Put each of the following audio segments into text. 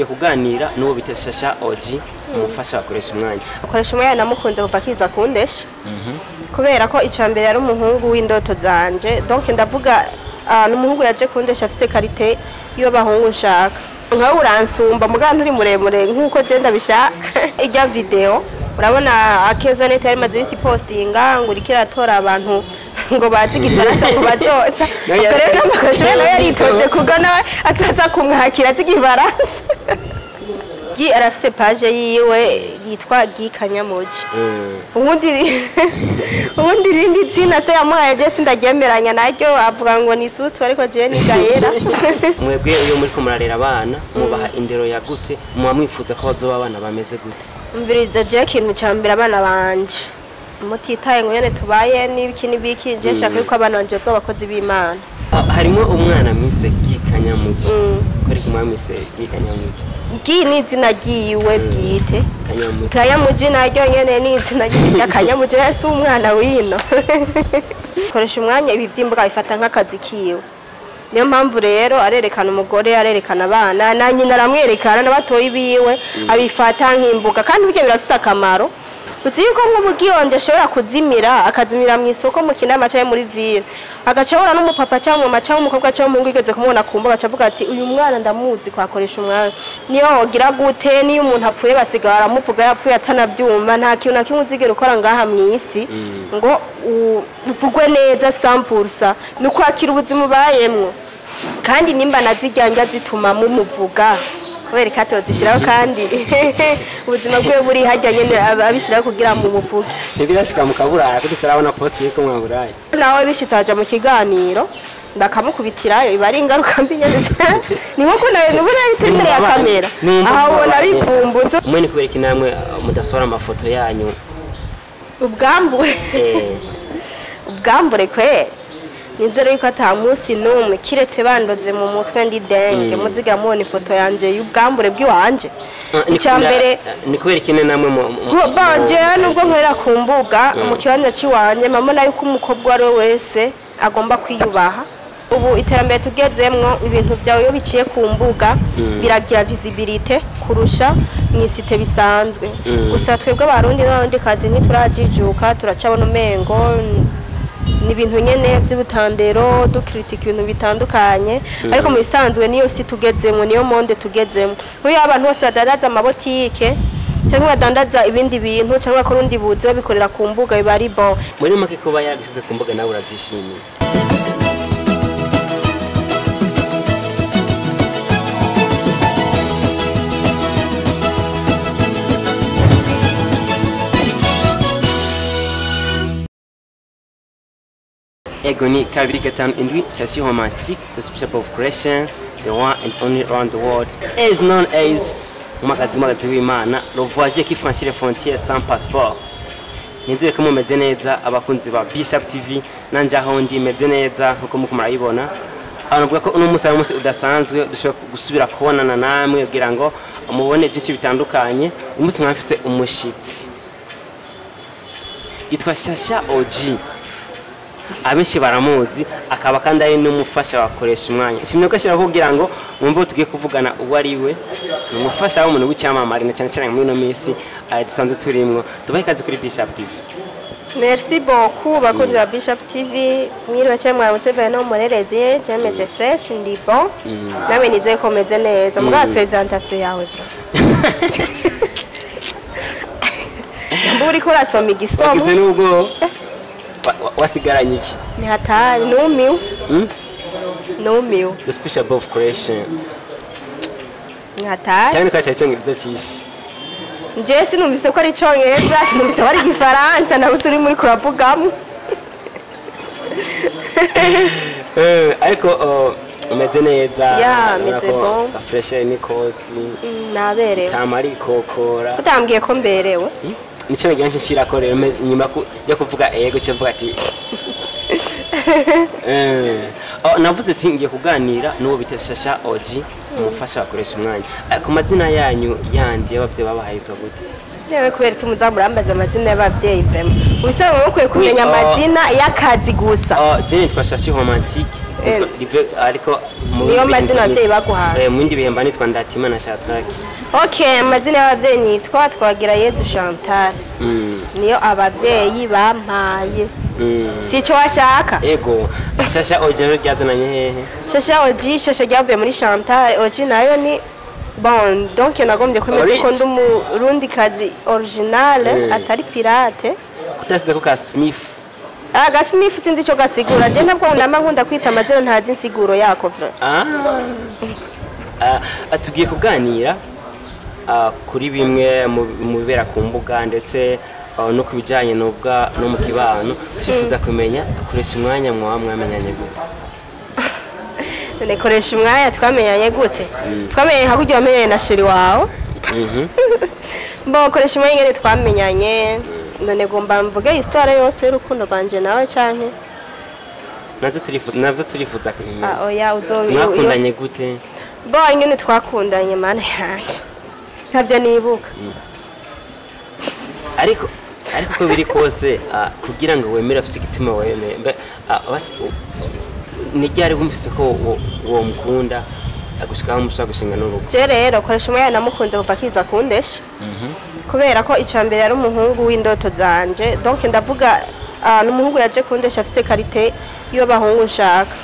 Kuganira n'uwo bita Shasha OG, umufasha akoresha umwanya. Akoresha umwanya namukunze kuva akiza kundesha, kubera ko icya mbere yari umuhungu w'indoto zanje. Donc ndavuga n'umuhungu yaje kundesha afite qualité y'abahungu nshaka. Nkawe uransumba mugabo nturi muremure nk'uko je ndabishaka. Ijya video urabona Akeza Net yari maze isi postinga ngo uriko iratora abantu ngo bazi igifaransa ngo bazoza. Ubwo rero n'amakoresha nawe yaritoje kuko nawe ataza kumwakira azi igifaransa. Guy arafise page yiwe yitwa Guy Kanyamuji. Ubundi rindi zina se yamuhaye je sindaryemeranya naryo, avuga ngo ni sutu ariko je ni Gaera. Mwebwe iyo muriko murarera abana mubaha indero yagute? Muba mwifuza ko bazoba abana bameze gute? Umviriza, je ikintu ca mbere abana banje mutitaye ngo nyene tubaye n'ibiki n'ibiki, je nshaka yuko abana banje bazoba abakozi b'Imana. Harimo umwana mwise Guy Kanyamuji, ko ari kumwe mwise Guy Kanyamuji? Guy ni izina ryiwe bwite. Kanyamuji. Kanyamuji naryo nyene ni izina rya Kanyamuji, si umwana wino. Koresha umwanya ibi by'imbuga bifata nk'akazi kiwe, niyo mpamvu rero arerekana umugore, arerekana abana na nyina aramwerekana n'abatoyi biwe, abifata nk'imbuga kandi burya birafise akamaro. Uzi yuko nk'ubugiyonje ashobora kuzimira, akazimira mu isoko, mu kinama canke muri ville, agaca ahura n'umupapa cyangwa umumama cyangwa umukobwa cyangwa umuhungu yigeze kumubona ku mbuga, aca avuga ati: "Uyu mwana ndamuzi kwakoresha umwanya." Niyo wogira gute, niyo umuntu apfuye basiga baramuvuga yapfuye atanabyumva. Nta kintu na kimwe uzigera ukora ngaha mu isi ngo uvugwe neza 100%. Ni ukwakira ubuzima ubayemwo, kandi nimba nazirya ndya zituma mumuvuga, kubera ikatozishyiraho kandi ubuzima bwe buri hajya nyene abishyiraho kugira mu muvuge. Ntibirashika mu kaburaya kuko tutarabona post yuko mwaburaye. Nawe bishitse aja mu kiganiro bakamukubitirayo, iba ari ingaruka mbi nyene cane. Ni nkuko nawe nubona turi imbere ya kamera aha ubona bivumbutse. Mwe ni kubera iki namwe mudasohora amafoto yanyu? Ubwambure? Ubwambure kwe nizere yuko ata munsi n'umwe, kiretse bandoze mu mutwe ndi denge, muziga mubona ifoto yanje y'ubwambure bw'iwanje. Icya mbere Ni kubera iki namwe banje nubwo nkorera ku mbuga, mu kibanza cy'iwanje mbona yuko umukobwa uwo ari we wese agomba kwiyubaha. Ubu iterambere tugezemwo, ibintu byawe iyo biciye ku mbuga biragira visibilité kurusha mu isite bisanzwe. Gusa twebwe Abarundi n'abarundi kazi ntiturajijuka, turacabona umengo ni ibintu nyene vy'ubutandero, dukritika ibintu bitandukanye, ariko mu bisanzwe niyo si tugezemwo, niyo monde tugezemwo. Nk'uyu abantu bose badandaza amabotike cyangwa badandaza ibindi bintu cyangwa bakora urundi buzi babikorera ku mbuga, biba ari bon. Muri make kuba yaragishyize ku mbuga nawe urabyishimiye? Ego, ni 257 Shashi Romantique, the special of creation, the one and only around the world, is known as umakazi umakazi w'Imana, le voyageur qui franchit les frontières sans passeport. Nizere ko mumeze neza abakunzi ba Bishop TV, nanje aho ndi meze neza nkuko muko murayibona. Abantu bavuga ko uno munsi ari umunsi udasanzwe, dushobora gusubira kubonana namwe kugira ngo mubone byinshi bitandukanye. Umunsi mwafise umushitsi yitwa Shasha OG, abenshi baramuzi, akaba kandi ari n'umufasha wakoresha umwanya. Simwe ko ashira kugira ngo mwumve tugiye kuvugana uwo ari we. Ni umufasha w'umuntu w'icyamamare na cyane cyane muri ino minsi dusanzwe turimwo. Tubahe ikaze kuri Bishop TV. Merci beaucoup bakunzi ba Bishop TV, mwiriwe cyangwa mwaramutse bene no murereze. Je meze fresh, ndi bon, namwe nizeye ko meze neza. Mugaba présentation yawe bro, mba uriko urasoma igisomo. Wagize n'ubwo wasigaranye iki? Ni hatari, numiwe. Numiwe. The special above creation. Ni hatari. Cyane ko cyari icyongereza cyinshi. Nje sinumvise ko ari icongereza, sinumvise ko ari igifaransa, nabuze uri muri kuravugamo. Ariko umeze neza? Ya, urabona meze ko bon. Fresh ni kosi. Naberewe. Tama arikokora. Utambwiye ko mberewe. Nicyo nagira nshishirako rero nyuma yo kuvuga ego cyo mvuga ati oh, navuze ati ngiye kuganira n'uwo bita Shasha OG. Umufasha akoresha umwanya. Ku mazina yanyu yandi y'abavyeyi babahaye yitwa gute? Yewe, kubera ko muza murambaza amazina y'abavyeyi, vraiment ubisanzwe mukwiye kumenya Oui, amazina y'akazi gusa. Oh, je nitwa Shashi Romantique. Ariko mu Niyo bindi mazina abavyeyi baguhaye? Mu bindi bihe mba nitwa Ndatimana Shadrack. Okay, amazina y'abavyeyi nitwa Twagira Yezu Chantal. Niyo abavyeyi bampaye. Sico washaka? Ego, Shasha original ryazananye hehe? Shasha Oji, Shasha ryavuye muri Chantal, Oji nayo ni bon, donc nagombye kwemeza ko Origi. ndi umurundi kazi original, atari pirate. Kutasize ko ka Smith? Aga Smith sinzi ico gasigura. Je ntabwo nama nkunda kwita amazina ntazi insiguro yako, vrai. Tugiye kuganira kuri bimwe mu bibera ku mbuga ndetse no ku bijyanye n'ubwa no mu kibano. Twifuza kumenya, akoresha umwanya, mwaba mwamenyanye gute? None koresha umwanya twamenyanye gute? Twamenyanye nka kurya wamenyanye na chéri wawe. Bo, koresha umwanya ingene twamenyanye, none gomba mvuge histoire yose y'urukundo rwanje nawe canke? Navyo turifuza kubimenya. Ah, oya, uzo Mwakundanye gute? Bo, ingene twakundanye, mana yanje, ntabyo nibuka. Ariko uko biri kose, kugira ngo wemere afise igituma wemere. Mbe, basi, ni ryari wumvise ko wo mukunda gushikaho mushobora gushinga n'urugo? Je rero koresha umwanya namukunze kuva akiza kundesha, kubera ko icya mbere yari umuhungu w'indoto zanje. Donc ndavuga, n'umuhungu yaje kundesha afise qualité y'abahungu nshaka,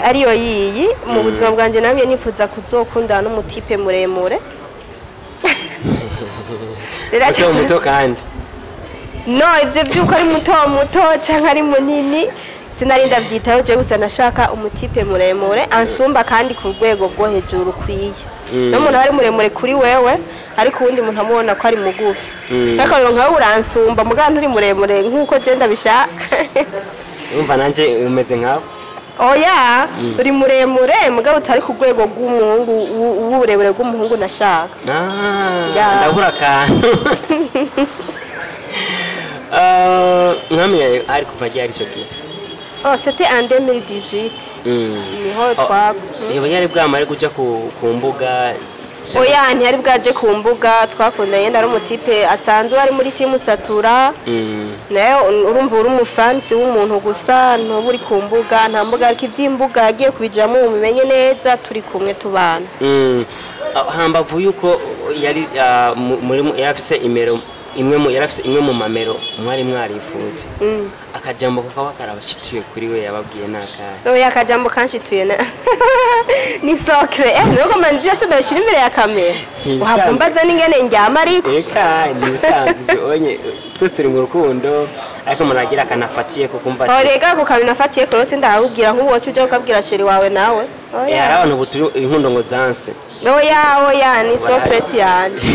ariyo yiyi mu buzima bwanje. Namye nifuza kuzokundana n'umu type muremure. Rero Muto muto kandi? No, ivyo vy'uko ari muto muto canke ari munini sinari ndavyitaho. Je gusa nashaka umu type muremure ansumba kandi ku rwego rwo hejuru rukwiye. N'umuntu aba ari muremure kuri wewe, ariko uwundi muntu amubona ko ari mugufi. Nk'akarorero, nkawe uransumba mugabo nturi muremure nk'uko je ndabishaka. Urumva nanje umeze nkawe. Oya, uri muremure mugabo utari ku rwego rw'umuhungu w'uburebure bw'umuhungu nashaka. Ah, Ya. ndabura akantu. Mwamenyanye hari kuva ryari ico gihe? Oh, c'était en 2018. Niho Oh, twa Yoba yari bwamare kuja ku mbuga? Oya, ntiyari bwaje ku mbuga. Twakundanye ndari umu type asanzwe ari muri team Satura. Nayo urumva uri umufansi w'umuntu gusa, ntuba uri ku mbuga, nta mbuga. Ariko iby'imbuga yagiye kubijamo mubimenye neza turi kumwe tubana. Hambavu yuko yari muri yari afise imero imwe mu yari afise imwe mu mamero mwari mwarifuje, akajambo kakaba karabashituye kuri we yababwiye nakahe? Oya, akajambo kanshituye na ni secret. Nuko man byose ndabishira imbere ya kamera? Ntibisanzwe. Uhava umbaza n'ingene ndyama ariko. Eka, ntibisanzwe ivyo onye, twese turi mu rukundo, ariko umuntu agira akanafatiye ko kumva ati Orega, ku kantu nafatiye korotse ndahakubwira, nk'ubu woca uja ukabwira chéri wawe nawe. Hari Oya. abantu buturi inkundo ngo zanse. Oya, oya, ni secret yanje.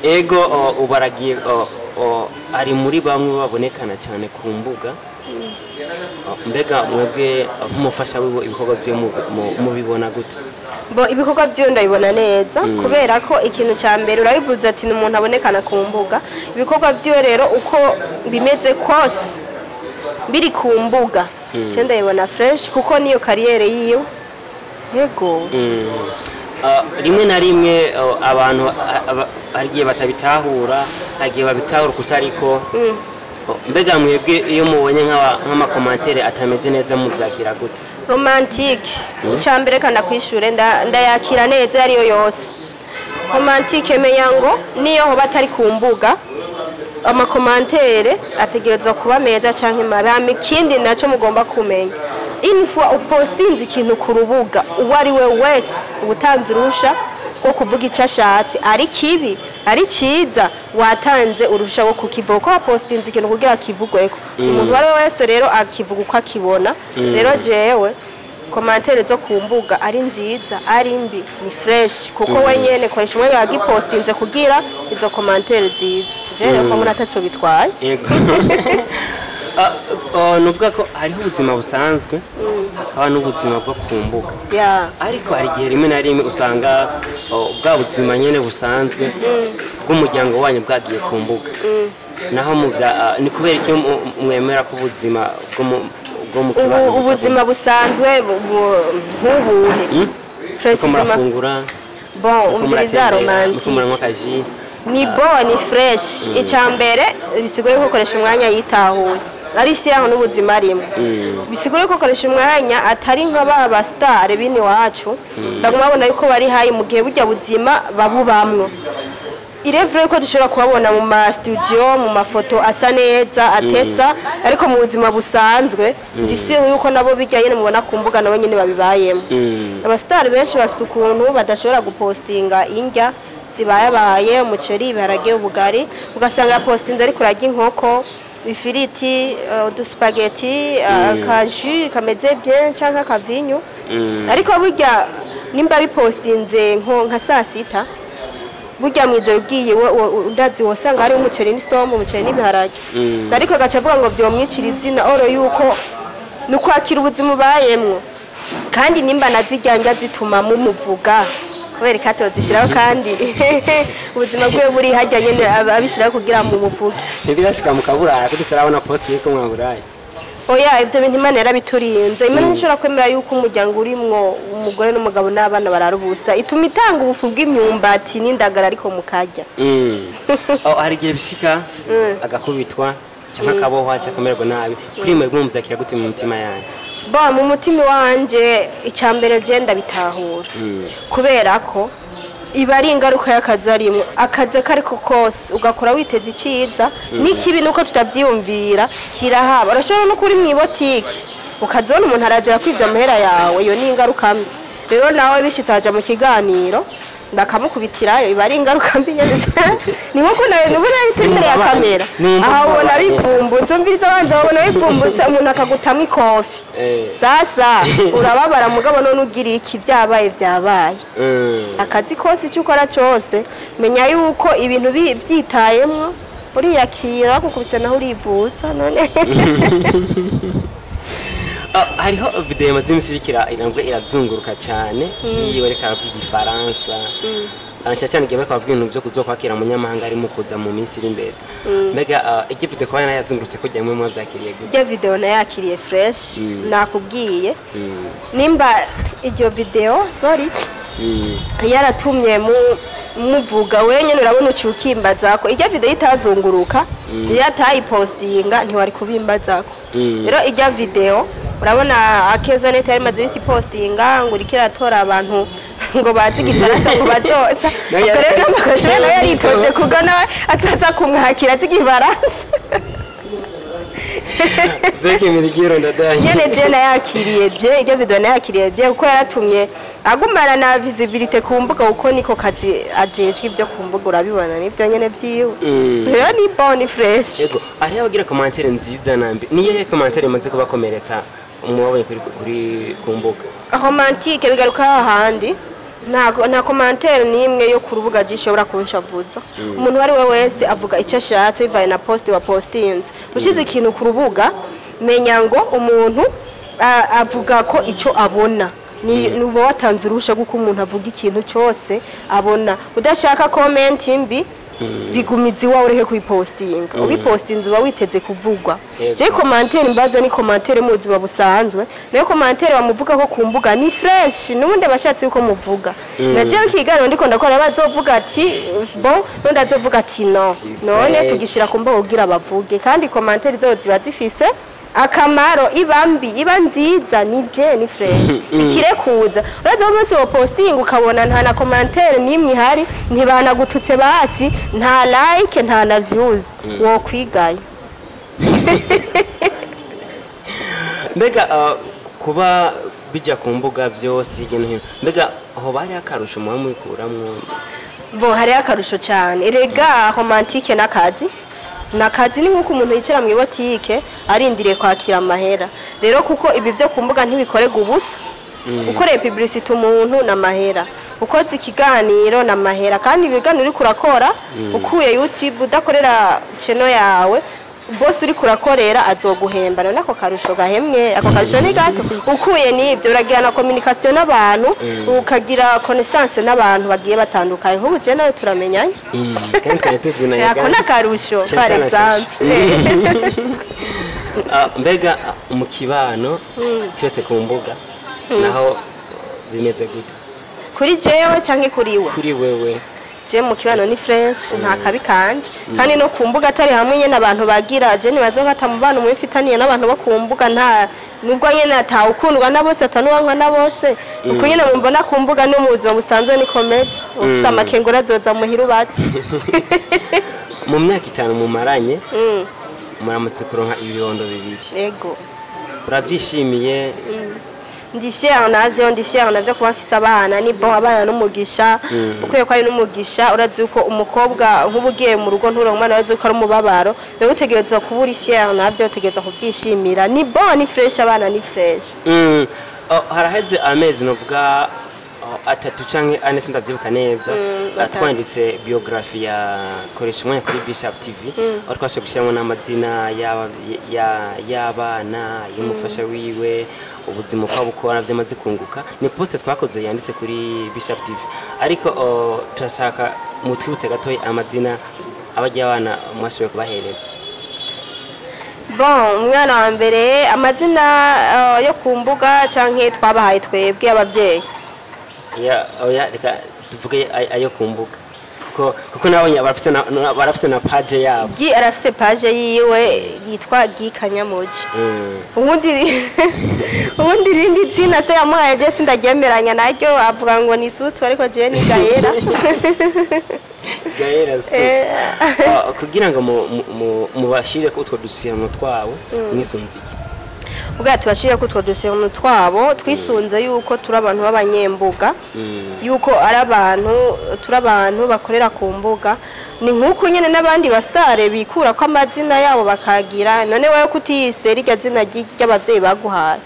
Ego, ubu aragiye, ari muri bamwe babonekana cyane ku mbuga. Mbega mwebwe nk'umufasha wiwe, ibikorwa bye mubibona gute? Bo, ibikorwa byiwe ndabibona neza, kubera ko ikintu cya mbere urabivuze ati ni umuntu abonekana ku mbuga. Ibikorwa byiwe rero uko bimeze kose biri ku mbuga, cyo ndabibona fresh, kuko niyo carrière yiwe, yego. Rimwe na rimwe abantu hari igihe batabitahura, hari igihe babitahura kutariko. Mbega mwebwe iyo mubonye nk'ama commentaires atameze neza muvyakira gute? Romantique, icya mbere kandi akwishure, ndayakira neza ariyo yose. Romantique, menya ngo niyo hoba atari ku mbuga, ama commentaires ategerezwa kuba meza canke mabi. Hama ikindi naco mugomba kumenya, une fois upostinze ikintu ku rubuga, uwo ari we wese uba utanze uruhusha rwo kuvuga icyo ashatse, ari kibi ari cyiza, watanze uruhusha rwo kukivuga, kuko wapostinze ikintu kugira kivugweko. Umuntu uwo ari we wese rero akivuga uko akibona. Rero jewe commentaires zo ku mbuga, ari nziza ari mbi, ni fresh, kuko we nyene koresha umwanya wagipostinze kugira izo commentaires ziza. Je rero ko mbona ataco bitwaye. Yego. Nuvuga ko hariho ubuzima busanzwe, hakaba n'ubuzima bwo ku mbuga. Ariko hari igihe rimwe na rimwe usanga bwa buzima nyene busanzwe bw'umuryango wanyu bwagiye ku mbuga. Naho mu bya ni kubera iki mwemera ko ubuzima bwo mu- bwo mu kibano. Ubuzima busanzwe nk'ubuhe? Uko Précisément. murafungura? Bon, Uko umviriza. muratembera, uko muranywa Romantique akaji? Ni bon, ni fresh. Icya mbere, bisigura ko ukoresha umwanya yitahuye, arishyiraho n'ubuzima arimo. Bisigura ko ukoresha umwanya atari nka ba ba star bini wacu baguma babona yuko bari hayi, mu gihe burya buzima babubamwo. Irevure ko dushobora kubabona mu ma studio, mu mafoto asa neza atesa, ariko mu buzima busanzwe ndisuye yuko nabo bijya nyine mubona ku mbuga nabo nyine babibayemo. Abasitari benshi bafite ukuntu badashobora gupostinga indya zibayabaye, umuceri, ibiharage, ubugari, ugasanga yapostinze ariko urarya inkoko, ifiriti, uduspaghetti, akajus kameze bien canke akavinyu. Ariko burya nimba bipostinze nko nka saa sita, burya mw'ijoro ugiye ndazi wosanga hariho umuceri n'isombe, umuceri n'ibiharage. Ariko agaca avuga ngo vyomwicira izina oro, yuko ni ukwakira ubuzima ubayemwo. Kandi nimba nazirya ndya zituma mumuvuga, kubera ko atozishyiraho, kandi ubuzima bwiwe buri harya nyene abishyiraho kugira mumuvuge. Ntibirashika mu kaburara, kuko tutarabona post yuko mwaburaye. Oya, ibyo bintu Imana yarabiturinze. Imana ntishobora kwemera yuko umuryango urimwo umugore n'umugabo n'abana barara ubusa. Ituma itanga ubufu bw'imyumbati n'indagara, ariko mukarya. Oh, hari igihe bishika agakubitwa cyangwa akabohwa cyangwa akamererwa nabi. Kuri mwe mwumva gute mu mutima yanyu? Bo mu mutima wanje, icya mbere je ndabitahura, kubera ko iba ari ingaruka y'akazi arimo. Akazi ako ariko kose ugakora witeze icyiza n'ikibi, nuko tutabyiyumvira, kirahaba. Urashobora no kuri mu ibotiki ukazibona umuntu aragera kwibya amahera yawe, iyo ni ingaruka mbi. Rero nawe bishyitse aja mu kiganiro bakamukubitirayo, iba ari ingaruka mbi nyine cyane. Ni nkuko nawe nubona turi imbere ya kamera. Numva aha ubona mbabaye. Bivumbutse, umviriza, abanza babona bivumbutse, umuntu akagutamo ikofi. Sasa urababara, mugabo none ugira iki? Byabaye byabaye. Akazi kose, icyo ukora cyose, menya yuko ibintu byitayemwo uriyakira, bakukubise naho urivuza none. Ah, hariho video imaze iminsi iriko irambwa irazunguruka cyane yiwe ariko aravuga igifaransa. Ah, cyane cyane igihe bariko bavuga ibintu byo kuzokwakira umunyamahanga arimo kuza mu minsi iri imbere. Mbega iryo video kuba nayo yazungurutse ko mwe mwavyakiriye gute? Iryo video nayakiriye fresh. Nakubwiye, nimba iryo video, sorry, yaratumye mu muvuga wenyine, urabona uciye ukimbazako. Iryo video itazunguruka, iyo atayipostinga ntiwari kubimbazako. Rero iryo video, urabona Akeza Net yari imaze isi postinga ngo uriko iratora abantu ngo bazi igifaransa ngo bazoza. Nayo Ubwo rero n'amakosho nawe yaritoje kuko nawe ataza kumwakira azi igifaransa. Zeki mirigiro ndadaye. Nyene je nayakiriye bye, iryo video nayakiriye bye, kuko yaratumye agumana na visibility ku mbuga, kuko niko kazi ajejwe, ibyo ku mbuga urabibona nibyo nyene vyiwe. Rero ni bon, ni fresh. Yego, hariho abagira commentaire nziza nambi. Niyo commentaire imaze kubakomeretsa umubabonye kuri ku mbuga? Romantique, bigaruka hahandi, nta commentaire n'imwe yo ku rubuga gishobora kunshavuza. Umuntu uwo ari we wese avuga icyo ashatse bivaye na post wa postinze. Ushize ikintu ku rubuga, menya ngo umuntu avuga ko icyo abona ni uba watanze uruhusha rw'uko umuntu avuga ikintu cyose abona. Udashaka comment mbi, bigumiza iwawe, ureke kuyipostinga. Ubipostinze uba witeze kuvugwa. Je commentaire mbaza ni commentaire mu buzima busanzwe, nayo commentaire bamuvuga ko ku mbuga ni fresh. N'ubundi abashatse yuko muvuga, na jewe ikiganiro ndiko ndakora bazovuga ati bon, n'undi azovuga ati no. Ati None fresh. tugishira ku mbuga kugira bavuge, kandi commentaire zabo ziba zifise akamaro, iba mbi iba nziza, ni bien, ni fresh, ikirekuza. Uraza umunsi wa posting ukabona nta na commentaire n'imwe ihari, ntibanagututse basi, nta like, nta na views, wokwigaye. Mbega kuba bija ku mbuga vyose hirya no hino, mbega aho bari akarusho muba mubikuramwo? Bo hariho akarusho cyane. Erega Romantique n'akazi, nakazi, ni nk'uko umuntu yicara mu ibotike arindiriye kwakira amahera. Rero kuko ibi byo ku mbuga ntibikorerwa ubusa, ukoreye publicité umuntu n'amahera, ukoze ikiganiro n'amahera. Kandi ibiganiro uriko urakora, ukuye YouTube, udakorera channel yawe, boss uriko urakorera azoguhemba. None ako karusho gahemwe, ako karusho ni gato. Ukuye n'ibyo, uragira na communication n'abantu, ukagira connaissance n'abantu bagiye batandukanye. Nk'ubu je nawe turamenyanye. Kandi twari tuzinanye. Ako n'akarusho, Shasha par na shasha. exemple. Mbega mu kibano twese ku mbuga naho bimeze gute? Kuri jewe canke kuri we? Kuri wewe. Je mu kibano ni fresh, nta kabi kanje, kandi no ku mbuga atari hamwe nyene abantu bagira je nibaza ko atamubano mufitaniye n'abantu bo ku mbuga, nta nubwo nyene atawukundwa na bose, atanuwankwa na bose, uko nyene mumbona ku mbuga no mu buzima busanzwe ni kometse. Ufise amakengura azoza muhira ubatse. Mu myaka 5 mumaranye, muramutse kuronka ibibondo 2. Yego. Uravyishimiye? Ndi fier navyo, ndi fier navyo kuba mfise abana. Ni bon, abana n'umugisha, ukwiye ko ari n'umugisha. Urazi uko umukobwa nk'ubu ugiye mu rugo nturonke umwana, urazi uko ari umubabaro. Rero utegerezwa kuba uri fier navyo, utegerezwa kuvyishimira. Ni bon, ni fresh, abana ni fresh. Haraheze amezi novuga 3 canke 4, sindavyibuka neza, twanditse biography ya Koresha Umwanya kuri Bishop TV, aho twashoboye gushyiramo n'amazina y'abana, y'umufasha wiwe, ubuzima uko bukora, byamaze kunguka. Ni poste twakoze yanditse kuri Bishop TV, ariko turashaka mutwibutse gatoya amazina abajya abana mwashoboye kubahereza. Bon, umwana wa mbere amazina yo ku mbuga canke twabahaye twebwe abavyeyi? Ya, oya, reka tuvuge ayo ku mbuga, kuko nabonye barafise na page yabo. Gi arafise page yiwe yitwa Gi Kanyamuji. Ubundi rindi zina se yamuhaye je sindaryemeranya naryo, avuga ngo ni Sutu, ariko je ni Gaera. Gaera se. Kugira ngo mubashire ko utwo dusiyano twabo, mwisunze iki? Ubwo tubashire ko utwo dusiyano twabo, twisunze yuko turi abantu b'abanyembuga, yuko ari abantu, turi abantu bakorera ku mbuga. Ni nk'uko nyene n'abandi basitare bikura ko amazina yabo bakagira. None wewe kutiyise rirya zina ry'abavyeyi baguhaye?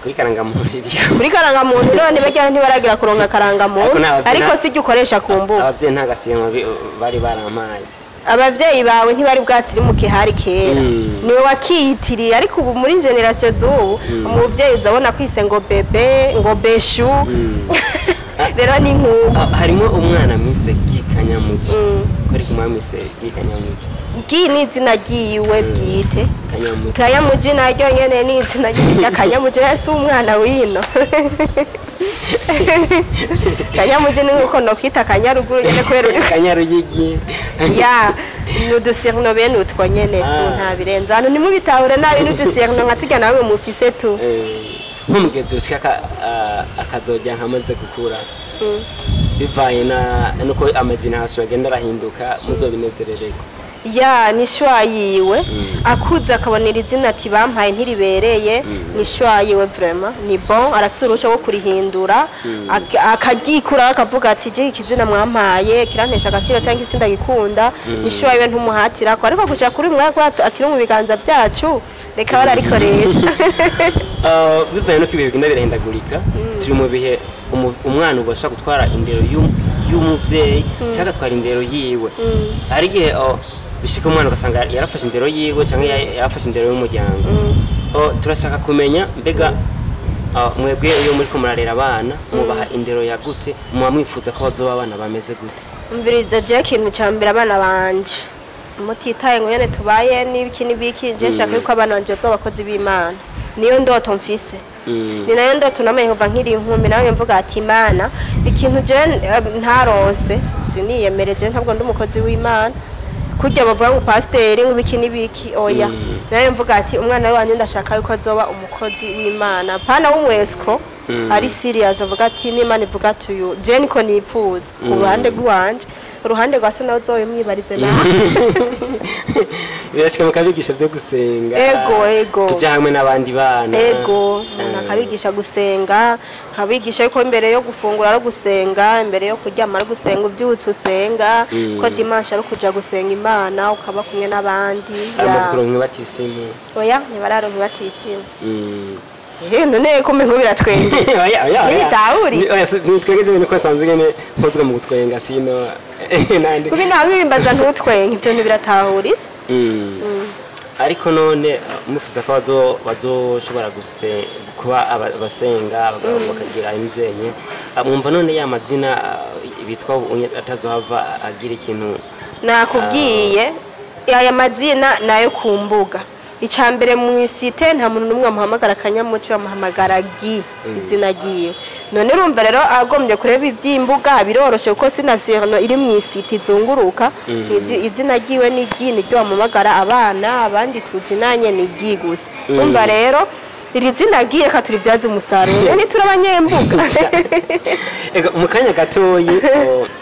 Kuri karangamuntu iriho. Kuri karangamuntu, none barya ntibaragira kuronka karangamuntu, Ariko nta ariko siryo ukoresha ku mbuga. Abavyeyi nta gasiyano bari barampaye. Abavyeyi bawe ntibari bwasirimuke, hari kera. Niwe wakiyitiriye, ariko ubu muri generation z'ubu umuvyeyi uzabona kwise ngo bebe, ngo beshu. Rero ni nk'uko. Harimo umwana mwise Gi Kanyamuji, ko ari kumwe mwise Gi Kanyamuji? Gi ni izina ryiwe bwite. Kanyamuji. Kanyamuji naryo nyene ni izina rya Kanyamuji, si umwana wino. Kanyamuji ni nkuko nokwita Kanyaruguru nyene kubera uri Kanyaruyigi. Ya, ni udusurnom bene utwo nyene tu, nta birenze. Hano ntimubitahure nabi, ni udusurnom nka turya nawe mufise tu. Nk'umugenzi ushaka akazojya nkamaze gukura, bivanye na nuko amageneration agenda arahinduka, muzobinezerereko? Ya, ni choix yiwe. Akuze akabonera izina ati bampaye ntiribereye, ni choix yiwe, vraiment ni bon, arafise uruhusha rwo kurihindura, akaryikura akavuga ati je ikizina mwampaye kirantesha agaciro cyangwa isi ndagikunda. Ni choix yiwe, ntumuhatirako, ariko gushika kuri uyu mwaka akiri mu biganza byacu, reka bararikoresha. Bivanye nuko ibihe bigenda birahindagurika, turi mu bihe umwana ubu ashobora gutwara indero y'umuvyeyi cyangwa agatwara indero yiwe. Hari igihe bishika umwana ugasanga yarafashe indero yiwe cyangwa yarafashe indero y'umuryango. Turashaka kumenya mbega mwebwe iyo muriko murarera abana mubaha indero yagute? Muba mwifuza ko bazoba abana bameze gute? Umviriza, je ikintu cya mbere, abana banje mutitaye ngo nyene tubaye n'ibiki n'ibiki, je nshaka yuko abana banje bazoba abakozi b'Imana. Niyo ndoto mfise, ni nayo ndoto namenye kuva nkiri inkumi. Nawe mvuga ati Imana, ikintu je ntaronse, siniyemereje, ntabwo ndi umukozi w'Imana kurya bavuga ngo pasiteri ngo ibiki n'ibiki, oya. Nawe mvuga ati umwana wanje ndashaka yuko azoba umukozi w'Imana, pana w'umwesiko, ari serious, avuga ati n'Imana ivuga ati uyu je niko nipfuza ku ruhande rw'iwanje. Uruhande rwa se nawe uzoyimwibarize nawe. Birashika mukabigisha byo gusenga? Ego. Kuja hamwe n'abandi bana? Ego, umuntu akabigisha gusenga, akabigisha yuko imbere yo gufungura ari gusenga, imbere yo kuryama ari gusenga, ubyutse usenga, ko dimanche ari kuja gusenga Imana, ukaba kumwe n'abandi. Amaze kuronka batisimu? Oya, ntibararonka batisimu. None ko umengo biratwenga? Oya. Ntibitahuritse. Oya, nitwengeje nuko asanzwe nyene mpozwa mu gutwenga, sino nandi. Kubi nawe bimbaza ntutwenge, ivyo ntibiratahuritse. Ariko none mufuza ko bazoshobora kuba abasenga, abagabo bakagira inzenye, mwumva none ya mazina bitwa atazohava agira ikintu? Nakubwiye, aya mazina nayo ku mbuga. Icya mbere, mu isite nta muntu n'umwe amuhamagara Akanyamuco, bamuhamagara Gi, izina giwe. None urumva rero, agombye kureba iby'imbuga biroroshe, kuko sinasirno iri mu isite izunguruka. Izina ryiwe ni Gi, niryo bamuhamagara. Abana abandi tuzinanye ni Gi gusa. Urumva rero, iri zina Gi reka turibyaze umusaruro, ntituri abanyembuga. Ego, mu kanya gatoyi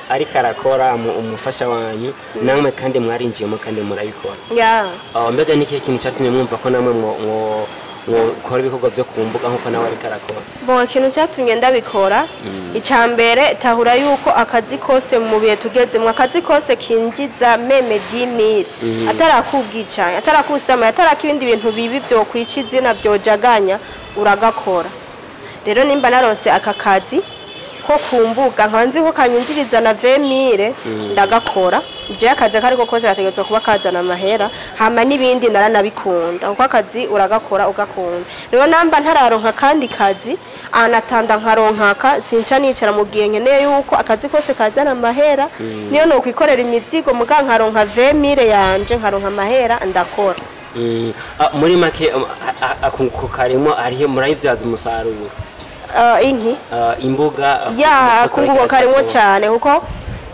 ariko arakora umufasha wanyu, namwe kandi mwarinjiyemo kandi murabikora. Ya. Mbega ni ikihe kintu cyatumye mwumva ko namwe mwokora ibikorwa byo ku mbuga nk'uko nawe ariko arakora? Bon, ikintu cyatumye ndabikora, icya mbere, tahura yuko akazi kose mu bihe tugezemo, akazi kose kinjiza même 10 000, atarakubwicanya, atarakusama, ataraka ibindi bintu bibi byokwica izina, byojaganya, uragakora. Rero nimba naronse aka kazi ko ku mbuga, nkaba nzi ko kanyinjiriza na 20 000, ndagakora. Jewe akazi ako ariko kose gategerezwa kuba kazana amahera. Hama n'ibindi naranabikunda, kuko akazi uragakora ugakunda. Rero namba ntararonka akandi kazi anatanda nkaronkaka, sinca nicara mu gihe nkeneye yuko akazi kose kazana amahera. Niyo nokwikorera imizigo, muga nkaronka 20 000 yanje, nkaronka amahera, ndakora. Muri make, akunguko karimo hariho, murayibyaza umusaruro. Inki? Imbuga. Ya. Amaposta akunguko ariko karimo arakora. Cyane, kuko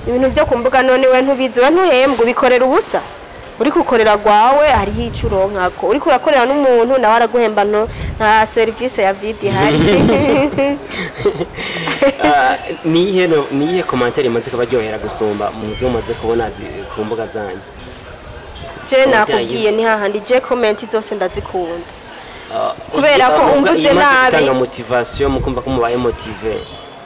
ibintu byo ku mbuga, none we ntubizi, we ntuhembwa, ubikorera ubusa. Uri kukorera gwawe hariho icyo uronkako, uriko urakorera n'umuntu nawe araguhemba. No nta serivisi ya vide ihari. Niyihe commentaire imaze kubaryohera gusumba mu byo mumaze kubona ku mbuga zanyu? Je nakubwiye, ni hahandi, je comment zose ndazikunda. Kubera ko muvuga umvuze imaze nabi. Gutanga motivation, mukumva ko mubaye motivé.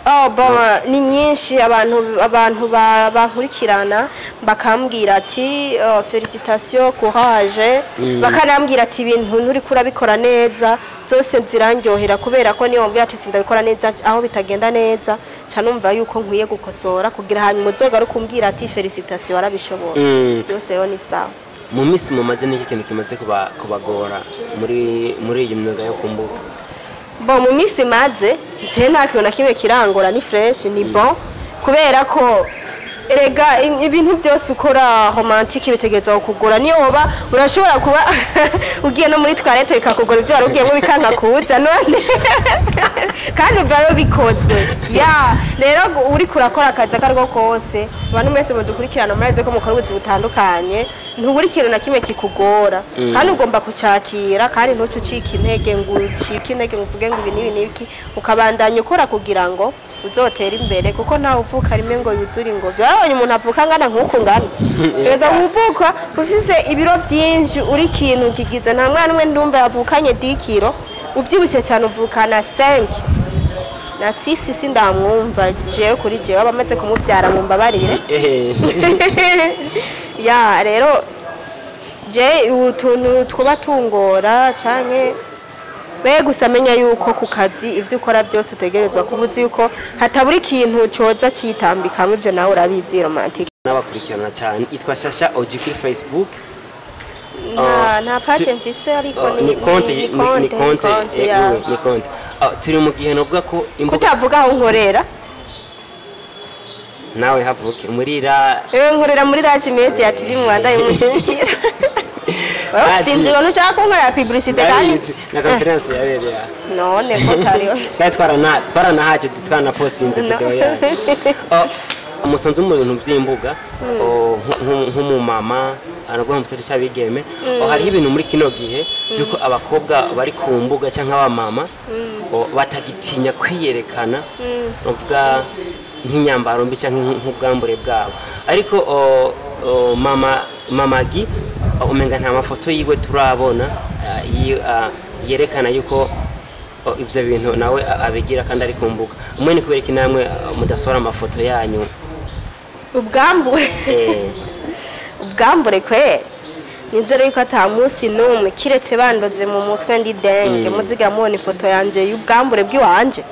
Oh bon, ni nyinshi. Abantu bankurikirana bakambwira ati: "Oh, félicitations, courage", bakanambwira ati: "Ibintu nturi kurabikora neza." Zose zirandyohera, kubera ko niyo wambwira ati sindabikora neza, aho bitagenda neza, ca numva yuko nkwiye gukosora kugira hanyuma uzogaruke umbwira ati: "Félicitations, warabishobora." Byose rero ni sawa. Mu minsi mumaze, n'iki kintu kimaze kubagora muri iyi myuga yo ku mbuga? Bon, mu minsi maze, je nta kintu na kimwe kirangora, ni fresh, ni bon, kubera ko erega ibintu byose ukora romantique bitegerezwa kugura. Niyo woba urashobora kuba ugiye no muri toilette bikakugora, ibyo wari ugiyemo bikanka kuza, none kandi uvayo bikozwe. Ya, rero uriko urakora akazi ako ariko kose, abantu mwese mudukurikirana murazi ko mukora ubuzi butandukanye, ntubura ikintu na kimwe kikugora, kandi ugomba kucakira, kandi ntuce ucika intege, ngo ucike intege ngo uvuge ngo ibi n'ibi n'ibiki, ukabandanya ukora kugira ngo uzotere imbere, kuko ntawe uvuka rimwe ngo yuzure ingobyi. Warabonye umuntu avuka angana nk'uku ngana, kugeza uvuka ufise ibiro byinshi, uri ikintu kigize. Nta mwana umwe ndumva yavukanye 10 kilos. Ubyibushye cyane uvukana 5 na 6, sindamwumva jewe. Kuri jewe abamaze kumubyara mumbabarire. Ya, rero je utuntu twuba tungora canke be gusa, menya yuko ku kazi ibyo ukora byose utegerezwa kuba uzi yuko hatabura ikintu coza citambikamwe. Ibyo nawe urabizi, romantique. N'abakurikirana cyane, itwa Shasha Oji kuri Facebook. Nta page mfise, ariko ni konte, ni konte, ya. Oui, ni konte. Turi mu gihe novuga ko imbuga Kutavuga aho nkorera. Nawe havuke muri ra Ewe, nkorera muri Raji Media TV, mu Rwanda imushyigikira. Wewe Raji. ufite inzira, ntushaka kunkorera publicité kandi. Ndabizi, na conference yabereye aha. None ko tariho. Twari twaranahaje, twaranapostinze No. video yayo. Umusanzu mu bintu by'imbuga, nk'umumama araguha umusore cy'abigeme, hariho ibintu muri kino gihe by'uko abakobwa bari ku mbuga cyangwa abamama, batagitinya kwiyerekana, bavuga nk'inyambaro mbi cyangwa nk'ubwambure bwabo. Ariko mama Gi, umenga nta mafoto yiwe turabona yerekana yuko ibyo bintu nawe abigira kandi ari ku mbuga. Umwe ni kubera iki namwe mudasohora amafoto yanyu? Ubwambure? Ubwambure kwe nizere yuko ata munsi n'umwe, kiretse bandoze mu mutwe ndi denge, muziga mubona ifoto yanje y'ubwambure bw'iwanje.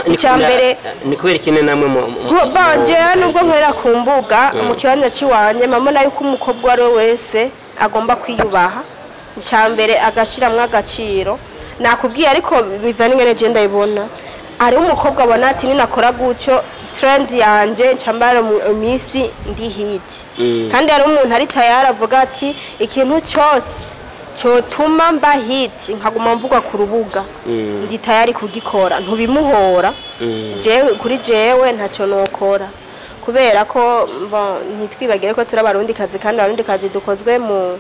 Icya mbere, Ni kubera iki namwe banje nubwo nkorera ku mbuga, mu kibanza cy'iwanje mbona yuko umukobwa uwo ari we wese agomba kwiyubaha, icya mbere agashiramwo agaciro. Nakubwiye, ariko biva n'ingene je ndabibona. Hariho umukobwa abona ati: "Ninakora gutyo, trend yanje ncambara mu minsi ndi hit." Kandi hari umuntu ari tayari avuga ati: "Ikintu cyose Cotuma mba hit, nkaguma mvuga ku rubuga, ndi tayari kugikora, ntubimuhora. Jewe, kuri jewe ntacyo nokora, kubera ko bon, ntitwibagire ko turi Abarundi kazi, kandi Abarundi kazi dukozwe mu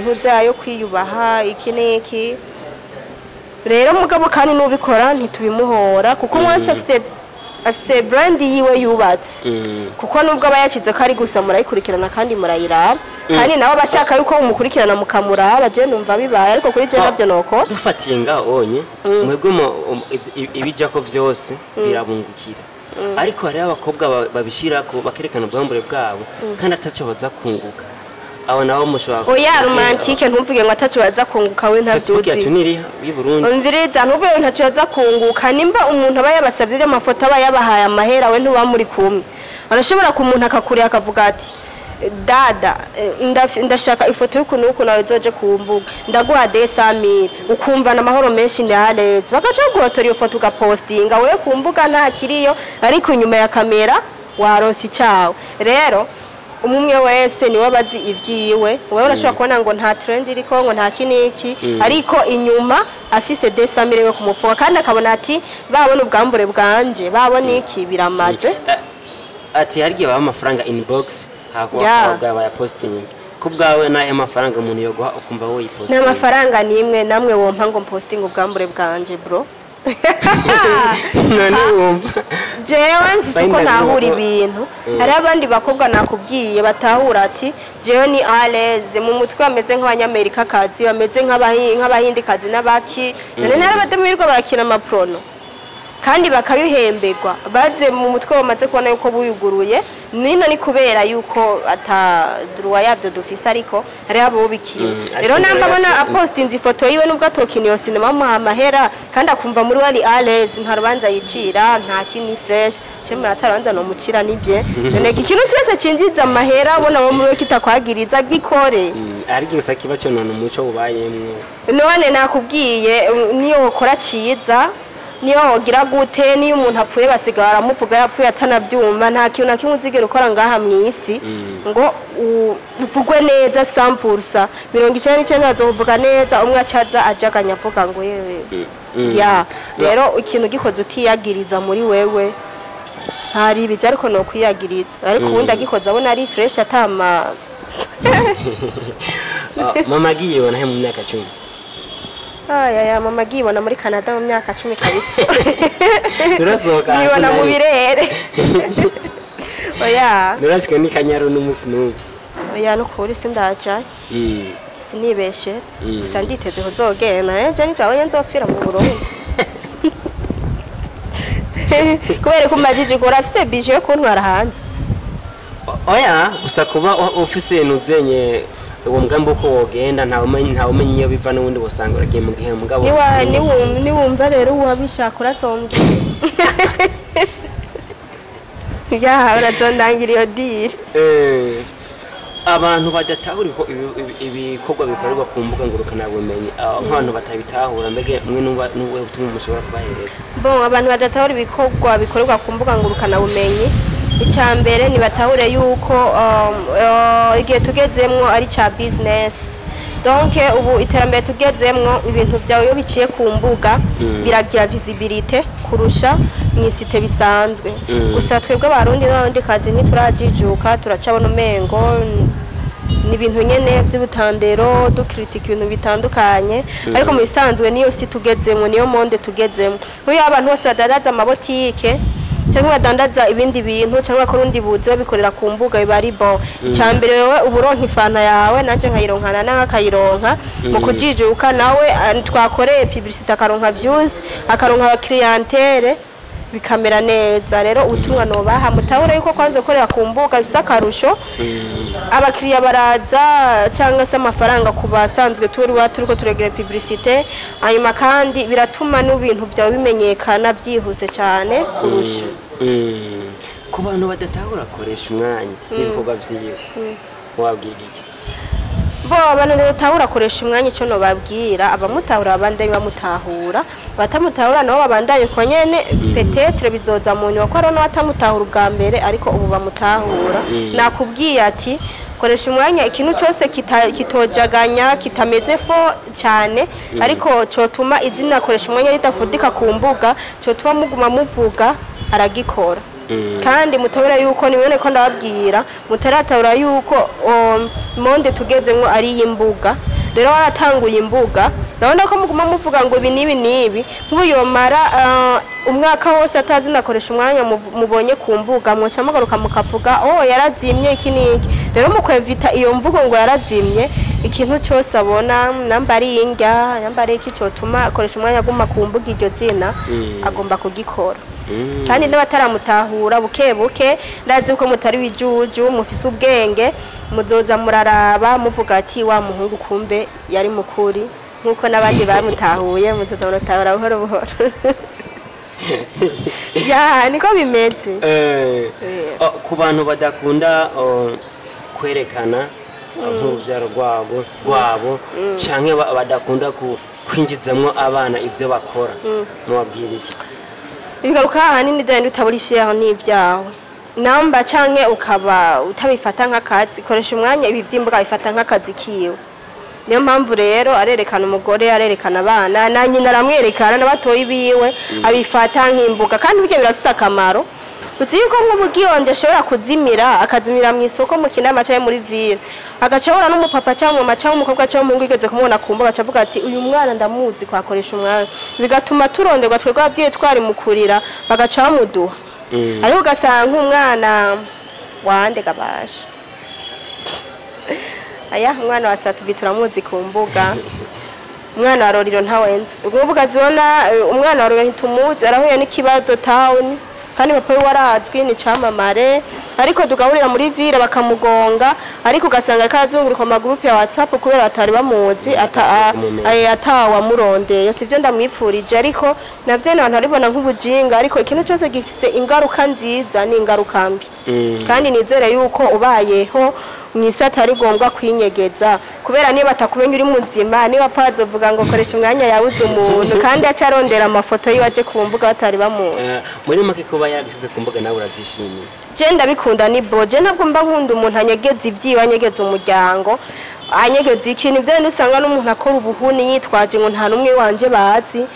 ntuza yo kwiyubaha, iki n'iki. Rero mugabo kandi n'ubikora ntitubimuhora, kuko umwe wese afise brand yiwe yubatse, kuko nubwo aba yacize ko ari gusa murayikurikirana kandi murayiraba, kandi nabo bashaka yuko mumukurikirana mukamuraba. Je numva bibaye, ariko kuri je navyo nokora. Dufatiye ngaho onye, mwebwe ibijako vyose birabungukira, ariko hariho abakobwa babishirako bakerekana ubwambure bwabo kandi ataco baza kunguka. Abo nabo mushobora Oya, Romantique, ntumvuge ngo ataco baza kunguka, we Facebook ntavyuzi. Yacu niriha y'u Burundi. Umviriza, ntuvuge ngo ntaco baza kunguka. Nimba umuntu aba yabasabye amafoto, aba yabahaye amahera, we ntuba muri kumwe. Arashobora ku muntu akakureba akavuga ati: "Dada, ndashaka ifoto y'ukuntu n'ukuntu nawe izoje ku mbuga, ndaguha 200 000." Ukumva na amahoro menshi, ni aleze, bagaca baguhotora iyo foto, ugapostinga wewe ku mbuga nta kiriyo, ariko inyuma ya kamera waronse icawe. Rero umwe wese niwe abazi ibyiwe. Wowe urashobora kubona ngo nta trend iriko, ngo nta kiniki, ariko inyuma afise 200 000 we ku mufuka, kandi akabona ati babona ubwambure bwanje, babona iki, biramaze. Ati hari igihe baba amafaranga inbox hakuba bwawe bayaposting. Ku bwawe n'ayo mafaranga umuntu yoguha ukumva wowe Nta yiposting? mafaranga nimwe namwe wompa ngo mpostinge ubwambure bwanje, bro. None wumva Jewe mfise uko Bayindazi ntahura ibintu. Hariho abandi bakobwa nakubwiye batahura ati jewe ni à l'aise mu mutwe, bameze nk'Abanyamerika kazi, bameze nk'Abahindikazi n'abaki. None ntari abadamu birirwa barakina ama porno kandi bakabihemberwa, baze mu mutwe bamaze kubona yuko buyuguruye. Nino ni kubera yuko ata droit yabyo dufise, ariko hariho abo bikina. Ariko Rero namba abona apostinze ifoto yiwe, nubwo atokina iyo sinema, bamuha amahera kandi akumva muri we ari à l'aise, nta rubanza yicira, nta kini, fresh cemera, atarubanza nomukira nibye. None ikintu cyose cinjiza amahera ubona wo muri we kitakwagiriza, gikore. Ariko gusa kiba conona umuco ubayemwo. None nakubwiye, niyo wokora ciza, niyo wogira gute, niyo umuntu apfuye basiga baramuvuga yapfuye atanabyumva. Nta kintu na kimwe uzigera ukora ngaha mu isi ngo uvugwe neza 100%. 99 bazovuga neza, umwe acaza ajaganya avuga ngo yewe. Ya, rero ikintu gikoze utiyagiriza muri wewe ntari ibije, ariko no kwiyagiriza, ariko ubundi agikoze abona ari fresh atama. Ah, mama agiye nahe mu myaka 10? Aya ya mama agibona muri Canada mu myaka 10 kabisa. Turasohoka. Nibona mu birere, oya. Nurashika ni Kanyaru n'umunsi n'umwe? Oya, nukuri sindaja. Sinibeshe. Gusa nditeze kuzogenda ejo nijabonye nzopfira mu Burundi, kubera ko umajije ukora afise bije yo kuntwara hanze. Oya, gusa kuba ufise nuzenye uwo mugambi uko wogenda, ntawe umenye iyo biva, n'ubundi wosanga uragiye mu gihe mugabo. Niwumva rero uwabishaka urazombwira, ya, urazondangira iyo deal. Abantu badatahura ibikorwa bikorerwa ku mbuga ngurukanabumenyi, nk'abantu batabitahura, mbege mwe n'ubuhe butumwa mushobora kubahereza? Bon, abantu badatahura ibikorwa bikorerwa ku mbuga ngurukanabumenyi, icya mbere nibatahure yuko igihe tugezemwo ari cya business. Donc ubu iterambere tugezemwo, ibintu byawe iyo biciye ku mbuga biragira visibilité kurusha mu isite bisanzwe. Gusa twebwe Abarundi n'Abarundi kazi ntiturajijuka, turacabona umengo ni ibintu nyene vy'ubutandero, dukritika ibintu bitandukanye, ariko mu bisanzwe niyo si tugezemwo, niyo monde tugezemwo. Nk'uyu abantu bose badandaza amabotike cyangwa badandaza ibindi bintu cyangwa bakora urundi buzi, babikorera ku mbuga, biba ari bon. Icya mbere, wewe uba uronka ifanta yawe, nanjye nkayironkana, nawe akayironka. Mu kujijuka nawe, twakoreye publicité, akaronka views, akaronka abakiriyantere, bikamera neza. Rero ubutumwa nobaha, mutahure yuko kwanza gukorera ku mbuga bifise akarusho. Abakiriya baraza, cyangwa se amafaranga ku basanzwe turi turiko turegera publicité. Hanyuma kandi biratuma n'ibintu byawe bimenyekana byihuse cyane kurusha. Ku bantu badatahura akoresha umwanya n'ibikorwa vyiwe, wabwira iki? Bo, abantu badatahura akoresha umwanya, icyo nobabwira, abamutahura babandanye bamutahura, abatamutahura nabo babandanye ko nyene, peut-être bizoza mu nyuma, ko hariho n'abatamutahura ubwa mbere ariko ubu bamutahura. Nakubwiye ati Koresha umwanya ikintu cyose kitojaganya, kitameze fo cyane, ariko cotuma izina koresha umwanya ridafudika ku mbuga, cotuma muguma muvuga, aragikora. Kandi mutabura yuko nimwene ko ndababwira, mutaratabura yuko monde tugezemwo ari iy'imbuga. Rero waratanguye imbuga, urabona ko muguma muvuga ngo ibi n'ibi n'ibi. Nk'ubu yomara umwaka wose atazi nakoresha umwanya mubonye ku mbuga, mwoca mugaruka mukavuga: "Oh, yarazimye iki n'iki." Rero mu kwevita iyo mvugo ngo yarazimye, ikintu cyose abona, namba ari indya, namba ari iki cotuma akoresha umwanya aguma ku mbuga iryo zina, agomba kugikora. Kandi n'abataramutahura, buke buke, ndazi ko mutari bijuju, mufise ubwenge, muzoza muraraba muvuga ati: "Wa muhungu kumbe yari mukuri." Nk'uko n'abandi bamutahuye, muzoza muratahura buhoro buhoro. Ya, niko bimeze. Oh, ku bantu badakunda, oh, kwerekana nk'urubyaro rwabo canke badakunda kwinjizamwo abana ivyo bakora, mubabwira iki? Bigaruka ahanini bya bindi utabura ifyaho n'ibyawe namba, canke ukaba utabifata nk'akazi. Koresha umwanya ibi by'imbuga bifata nk'akazi kiwe. Niyo mpamvu rero arerekana umugore, arerekana abana, na nyina aramwerekana, n'abatoyi biwe, abifata nk'imbuga. Kandi burya birafise akamaro. Uzi yuko nk'ubugiyonje ashobora kuzimira, akazimira mu isoko, mu Kinama canke muri ville, agaca ahura n'umupapa cyangwa umumama cyangwa umukobwa cyangwa umuhungu yigeze kumubona ku mbuga, aca avuga ati: "Uyu mwana ndamuzi kwakoresha umwanya." Bigatuma turonderwa twebwe ababyeyi twari mu kurira, bagaca bamuduha. Ariko ugasanga nk'umwana wande gabasha aya, umwana wa Satubi turamuzi ku mbuga, umwana wa Roriro ntawenze ubwo ukazibona. Umwana wa Roriro ntitumuzi, arahuye n'ikibazo town, kandi papa we warazwi ni camamare, ariko tugahurira muri ville bakamugonga, ariko ugasanga ariko arazunguruka mu magurupe ya WhatsApp kubera batari bamuzi, Kumumenya. Atawamurondeye. Sivyo ndamwipfurije, ariko navyo ni abantu baribona nk'ubujinga. Ariko ikintu cyose gifise ingaruka nziza n'ingaruka mbi. Kandi nizere yuko ubayeho mu isi atari ngombwa kwinyegeza, kubera niba batakumenya uri muzima, niba apfa bazovuga ngo koresha umwanya yabuze umuntu, kandi aca arondera amafoto yiwe aje ku mbuga batari bamuzi. Muri make, kuba yaragishyize ku mbuga nawe urabyishimiye? Je ndabikunda, ni bo je ntabwo mba nkunda umuntu anyegeza ibyiwe, anyegeza umuryango, anyegeza ikintu. Ibyo bintu usanga n'umuntu akora ubuhuni yitwaje ngo nta n'umwe wanje bazi.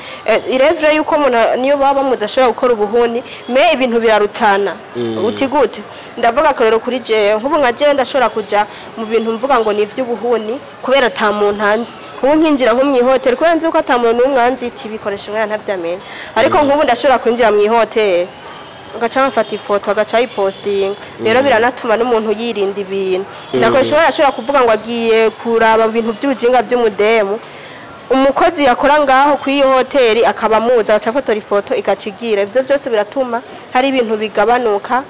Irevre yuko umuntu niyo baba bamuzi ashobora gukora ubuhuni, mais ibintu birarutana. Uti gute? Ndavuga akarorero kuri jewe. Nk'ubu nka jewe ndashobora kuja mu bintu mvuga ngo ni iby'ubuhuni kubera ata muntu anzi. Nk'ubu nkinjira nko mu ihoteli kubera nzi ko ata muntu n'umwe anzi, iti bikoresha umwana ntavyamenya. Ariko nk'ubu ndashobora kwinjira mu ihoteli, agaca bamfata ifoto, agaca ayipostinga. Rero biranatuma n'umuntu yirinda ibintu. Ndakoresha umwana ashobora kuvuga ngo agiye kuraba ibintu by'ubujinga by'umudemu, umukozi yakora ngaho kuri iyo hoteli akaba amuzi, agaca afotora ifoto igaca igira. Ibyo byose biratuma hari ibintu bigabanuka.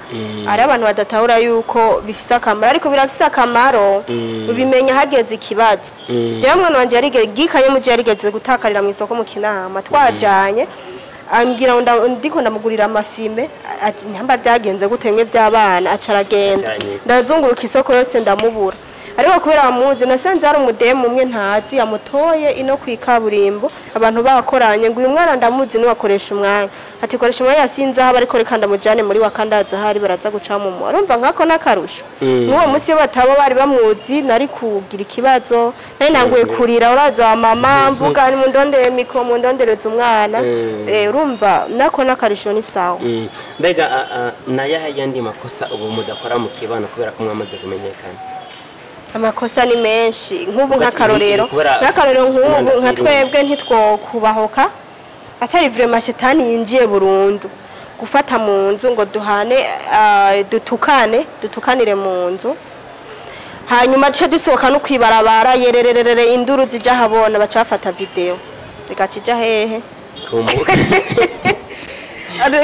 Hari abantu badatahura yuko bifise akamaro, ariko birafise akamaro, ubimenya hageze ikibazo. Jewe mwana wanje yarigeze gikanye mu gihe yarigeze gutakarira mu isoko mu Kinama, twajanye, ambwira ngo ndiko ndamugurira amafime, ati nyamba byagenze gute, bimwe by'abana, aca aragenda. Ajanye. Ndazunguruka isoko yose ndamubura, ariko kubera bamuzi, nasanze hari umudemu umwe ntazi yamutoye ino ku ikaburimbo, abantu bakoranye, ngo: "Uyu mwana ndamuzi, niwakoresha umwanya." Ati: "Koresha umwanya sinzi aho, ariko reka ndamujane muri wakandaza, ahari baraza guca mu mu." Urumva nkako n'akarusho. N'uwo munsi iyo bataba bari bamuzi, nari kugira ikibazo, nari nanguye kurira, uraza wa mama, mvuga ni mundondere micro, mundondereze umwana. Urumva nako n'akarusho, ni sawa. Mbega nayahe yandi makosa ubu mudakora mu kibano kubera ko mwamaze kumenyekana? Amakosa ni menshi. Nk'ubu Kubera nk'akarorero, kubera nk'akarorero nk'ubu nka umwana twebwe ntitwokubahoka atari vraiment shetani yinjiye burundu gufata mu nzu ngo duhane, dutukane, dutukanire mu nzu, hanyuma duce dusohoka no kwibarabara yerererere, induru zija habona, baca bafata video igaca ija hehe? Ku mbuga.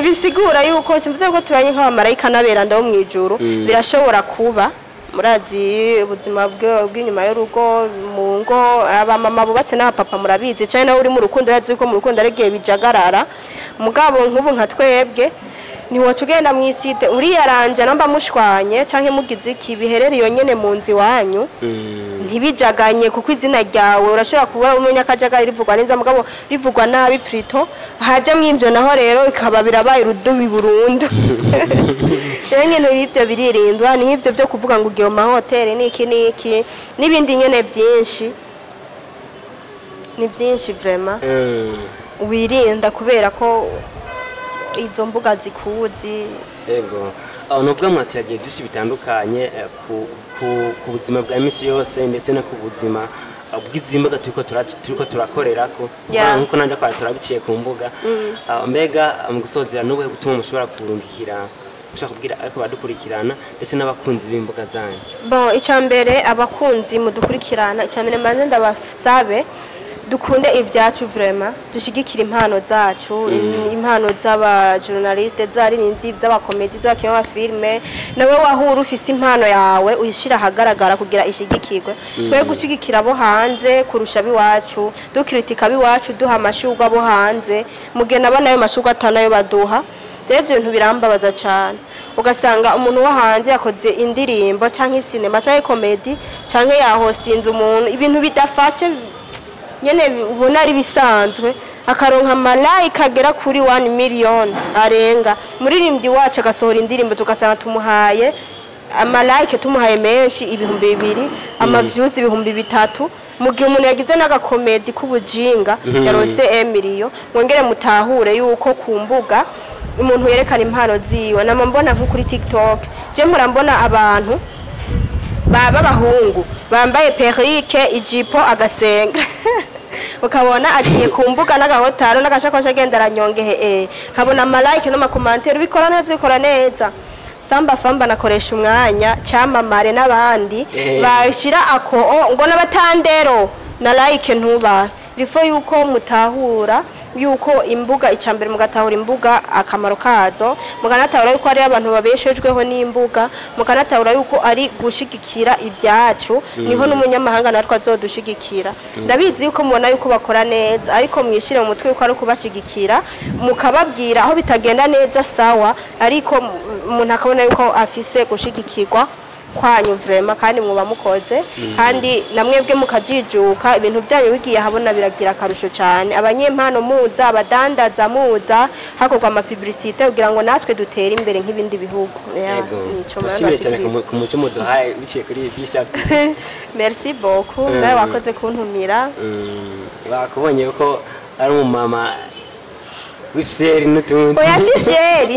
Bisigura yuko simvuze ko tubanye nk'abamarayika n'aberanda bo mw'ijuru. Birashobora kuba, murazi ubuzima bw'inyuma y'urugo, mu ngo, abamama bubatse n'abapapa murabizi cyane, nawe uri mu rukundo urazi ko mu rukundo ari igihe bijagarara. Mugabo nk'ubu nka twebwe ntiwoca ugenda mu isite uriyaranja, namba mushwanye canke mugize iki, biherere iyo nyene mu nzu iwanyu. Ntibijaganye, kuko izina ryawe urashobora kubura umunyakajagari rivugwa neza, mugabo rivugwa nabi plutôt haja mw'ivyo naho rero bikaba birabaye urudubi burundu. Rero nyene ibyo biririndwa, ni nk'ivyo byo kuvuga ngo ugiye mu mahoteli n'iki n'iki n'ibindi nyene byinshi, ni byinshi vraiment wirinda kubera ko izo mbuga zikuzi. Ego, aho nuvuga mwatuyagiye byinshi bitandukanye ku buzima bwa misi yose, ndetse no ku buzima bw'izi mbuga turiko turakorerako, nkuko nanjye kwa turabiciye ku mbuga. Mbega mu gusozera, n'ubuhe butumwa mushobora kurungikira, mushobora kubwira ariko badukurikirana ndetse n'abakunzi b'imbuga zanyu? Bon, icya mbere, abakunzi mudukurikirana, icya mbere mbanze ndabasabe dukunde ibyacu vraiment, dushigikire impano zacu, impano z'abajournaliste, z'abaririmbyi, z'abakomedi, z'abakinnyi b'amafilme. Nawe wahura ufise impano yawe, uyishira ahagaragara kugira ishigikirwe. Twe gushigikira abo hanze kurusha abiwacu, dukritika abiwacu, duha amashurwe abo hanze, mugena abana ayo mashurwe atanayo baduha. Rero ibyo bintu birambabaza cyane, ugasanga umuntu wo hanze yakoze indirimbo canke sinema canke komedi canke yahostinze umuntu, ibintu bidafashe nyene ubona ari bisanzwe, akaronka amalayika agera kuri 1 million arenga. Muririmbyi wacu agasohora indirimbo, tugasanga tumuhaye amalayike, tumuhaye menshi 2000, amavyuzi 3000, mu gihe umuntu yagize n'agakomedi k'ubujinga yarose emiliyo. Mwongere mutahure yuko ku mbuga umuntu yerekana impano ziwe. Nama mbona nko kuri TikTok, je mpora mbona abantu b'abahungu bambaye perruque, ijipo, agasenga, ukabona agiye ku mbuga n'agahotaro n'agashakoshi, agenda aranyongehe, nkabona amalike n'amakomantere, ubikora neza, ubikora neza. Samba famba nakoresha umwanya cyamamare n'abandi bashira ako ngo n'abatandero na like ntuba rifo. Yuko mutahura yuko imbuga, icambere mugatahura imbuga akamaro kazo, mukanatahura yuko ari abantu babeshejweho n'imbuga, mukanatahura yuko ari gushigikira ibyacu, niho n'umunyamahanga natwe azodushigikira. Ndabizi yuko mubona yuko bakora neza, ariko mwishire mu mutwe yuko ari ukubashigikira, mukababwira aho bitagenda neza, sawa, ariko umuntu akabona yuko afise gushigikirwa kwanyu vraiment, kandi muba mukoze, kandi namwebwe mukajijuka. Ibintu byanyu bigiye ahabona biragira akarusho cyane. Abanyempano muza, abadandaza muza, hakorwa amapublicité kugira ngo natwe dutere imbere nk'ibindi bihugu. Yeah, Yego. nico Turashimiye cyane murabashikiriza. ku muco muduhaye biciye kuri Bishop TV. Merci beaucoup, nawe wakoze kuntumira. Bakubonye ko ari umumama w'ifiseri n'utundi. Oya, si fier,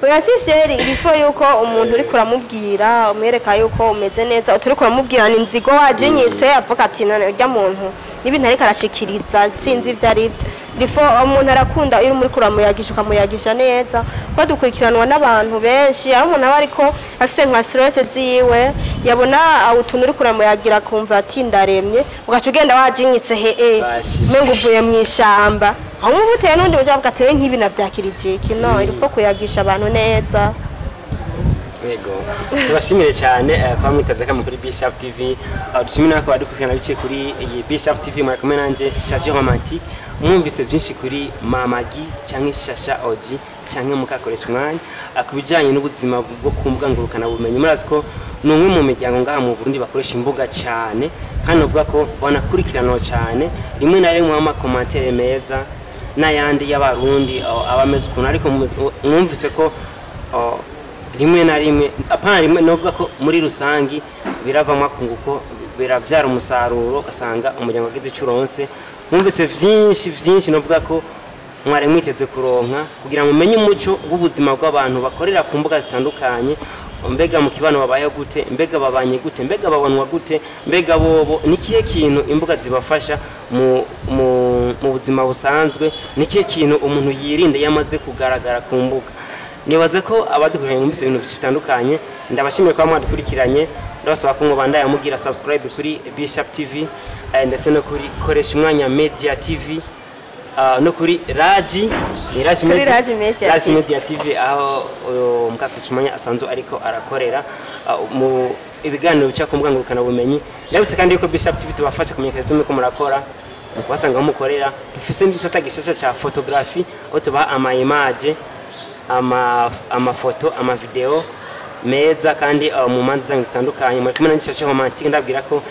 oya, si fier. Il faut yuko umuntu uri kuramubwira umwereka yuko umeze neza, utari kuramubwira ni inzigo wajinyitse, avuga ati none urya muntu n'ibintu ariko arashikiriza sinzi ibyo ari byo. Il faut umuntu arakunda iyo muri kuramuyagisha, ukamuyagisha neza, ko dukurikiranwa n'abantu benshi, aho umuntu aba ariko afise nka stress ziwe, yabona utuntu uri kuramuyagira akumva ati ndaremye, ugaca ugenda wajinyitse he Bashije. Mengo uvuye mu ishamba, aho uba uteye n'undi buryo avuga ati "We nk'ibi navyakirije iki?" No il faut kuyagisha abantu neza. Yego, tubashimire cyane kuba mwitabye kama kuri Bishop TV. Dushimire nako badukurikirana biciye kuri iyi Bishop TV. Muri kumwe nanje Shashi Romantique. Mwumvise byinshi kuri Mama Gi canke Shasha Oji canke mukakoresha umwanya ku bijanye n'ubuzima bwo ku mbuga ngurukana bumenyi. Murazi ko ni umwe mu miryango ngaha mu Burundi bakoresha imbuga cyane, kandi uvuga ko banakurikiranwa cyane, rimwe na rimwe amakomantere meza n'ayandi y'abarundi aba ameze ukuntu, ariko mwumvise ko rimwe na rimwe, apana rimwe, novuga ko muri rusangi biravamo akunguko, biravyara umusaruro, ugasanga umuryango wagize ico uronse. Mwumvise vyinshi vyinshi, novuga ko mwari mwiteze kuronka kugira ngo mumenye umuco w'ubuzima bw'abantu bakorera ku mbuga zitandukanye. Mbega mu kibano babayeho gute? Mbega babanye gute? Mbega babonwa gute? Mbega bobo ni kihe kintu imbuga zibafasha mu buzima busanzwe? Ni kihe kintu umuntu yirinda iyo amaze kugaragara ku mbuga? Nibaze ko abadukurikiranye mwumvise ibintu bitandukanye. Ndabashimiye kuba mwadukurikiranye, ndabasaba ko mubandanya mugira subscribe kuri Bishop TV, ndetse no kuri Koresha Umwanya Media TV, no kuri Raji, ni Raji Kuri Media, Raji Media Raji TV. Media TV, aho uyu Mukakucumanya asanzwe ariko arakorera mu ibiganiro bica ku mbuga ngurukana bumenyi. Ndabutse kandi yuko Bishop TV tubafasha kumenyekana tumwe ko murakora mu kubasanga aho mukorera. Dufise n'igisata gishasha ca photography, aho tubaha ama image, amafoto, amavideo. meza kandi mu manza zanyu zitandukanye. Muri kumwe na Nshashe Romantique. Ndabwira ko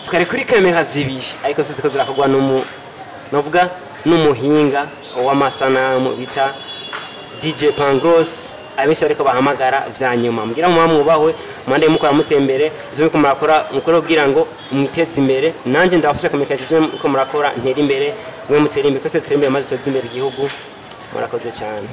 twari kuri kamera zibiri, ariko zose ko zirakorwa n'umu, novuga n'umuhinga w'amasanamu bita DJ Pangros, abenshi ariko bahamagara vya nyuma. Mugira mu mwubahwe, mwande mukora mutembere ivyo muriko murakora, mukora kugira ngo mwiteze imbere. Nanje ndabafasha kumenyekanisha ivyo muriko murakora, ntere imbere, mwe mutere imbere, twese dutere imbere, maze tuteze imbere igihugu. Murakoze cyane.